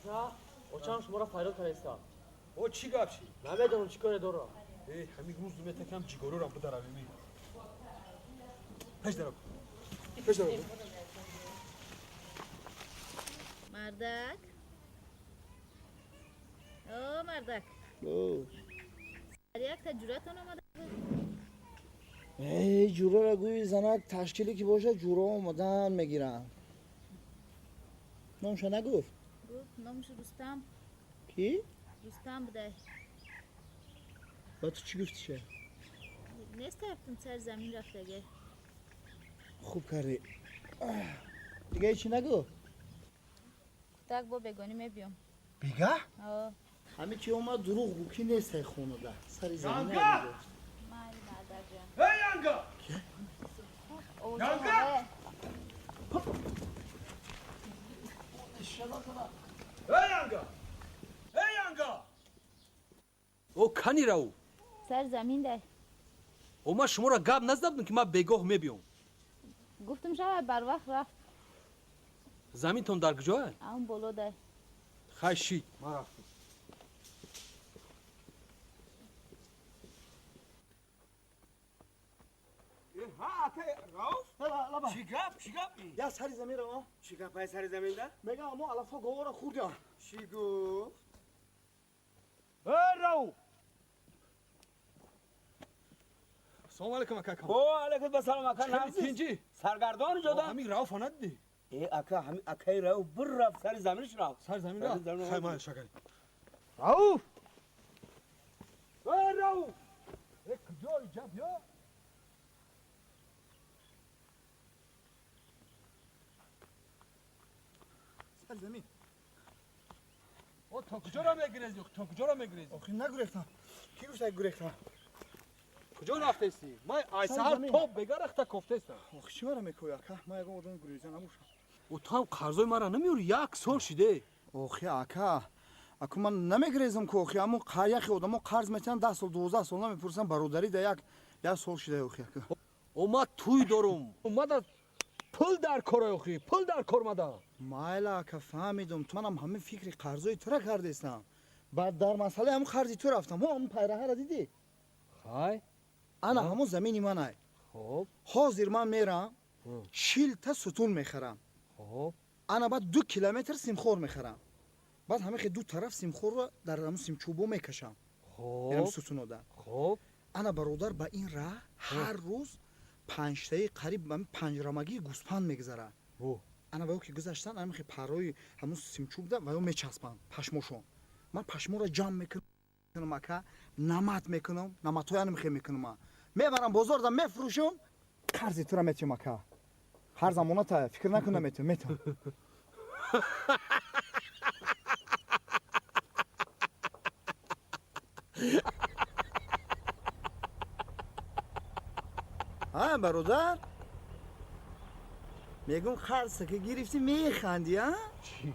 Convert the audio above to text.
Ака, очам шуморо фарёд кардаиста. О, чӣ гап ши? Намедонам чӣ коре дорам. Э, ҳамин рӯз метакам ҷигорорам бидаравеми. Пеш дарав. Пеш дарав. Мардак. О, мардак. О. Якта ҷуратон омада буд. Эй, ҷурара гӯи занак ташкиле ки бошад ҷура омадан мегиранд. Номша нагуфт? Гуфт, номаш Рустам. Ки? Рустам будай. Ба ту чӣ гуфтиша? Нест рафтам сари замин рафтага. Хуб кардӣ. Дига ҳечи нагуфт? Кӯтак бо бегонӣ мебиём. Бегаҳ? О. Ҳаме ки омад дурӯғ гӯ ки нестай хонада. Сари замин Янга! нагуфт. Майли мардакҷон. Эй, Янга! Янга! Эй, Янга! Эй, Янга! О, кани рав? Сари замин дай. О, ман шуморо гап назадам ки ман бегоҳ мебиём. Гуфтам шавай барвақт рафт. Заминтон дар куҷоа? Ам боло дай. Хай шид, ман рафтам. Чӣ гап, чӣ гап? Я сари замин рава. Чӣ гапай сари заминда? Мегам мо алафо говора хӯрдиам. Чӣ гуфт? Эй, Рауф! Салом алейкум, ака. О, алейкум ассалом, ака. Чӣ тинҷӣ? Саргардон ҷода. Ҳамин Рауфа надидӣ? Э, ака, ҳамин акаи Рауф бир рафт, сари заминш рафт. Сари замин Сари рафт? замин Хай, ман шакари. Рауф! Эй, Рауф! Э, куҷо иҷа биё? Сари замин. О, то куҷоро мегирезӣ? То куҷоро мегирезӣ? Охи нагурехтам. Ки гуфта гурехтам? Куҷо рафтестӣ? Ман ай Сари саҳар замин. то бега рахта кофтестам. Охи чӣ мара мекӯӣ, ака? Ман ягон одами гуреза набошам. О, ту ҳам қарзои мара намеёрӣ? Як сол шиде. Охи ака, аку ман намегирезам ку охи, аммо яхе одамо қарз метиҳанд 10 сол, 12 сол намепурсанд, бародарӣ да як сол шида охи ака. О, ман тӯй дорум. Мада пул дар кор охи, пул дар кор мада. Майла ака, фаҳмидум. Манам ҳамин фикри қарзои тура кардестам. Баъд дар масъалаи ҳамун қарзи ту рафтам. Ҳо, ҳамун пайраҳара дидӣ? Хай. Ана ҳамун замини манай. Хоб. Ҳозир ман мерам, 40 та сутун мехарам. Хоб. Ана баъд 2 километр симхор мехарам. Баъд ҳамин ду тараф симхорро дар ҳамун симчӯбо мекашам. Ҳамун Хоб. сутунода. Хоб. Ана бародар, ба ин раҳ ҳар рӯз панҷтаи қариб ҳамин панҷрамагии гӯспанд мегузарад. О. Ана ва ё ки гузаштан ҳамин хе паррои ҳамун симчӯбда ва ё мечаспанд пашмошон. Ман пашморо ҷамъ мекунам ака, намат мекунам, наматҳои ана мехе мекунам ман. Мебарам бозорда мефурӯшам, қарзи тура метиҳам ака. Ҳар замоната фикр накун наметиҳам, метиҳам. Ҳа, бародар? Мегум қарза ки гирифтӣ механдӣ, а? Чӣ?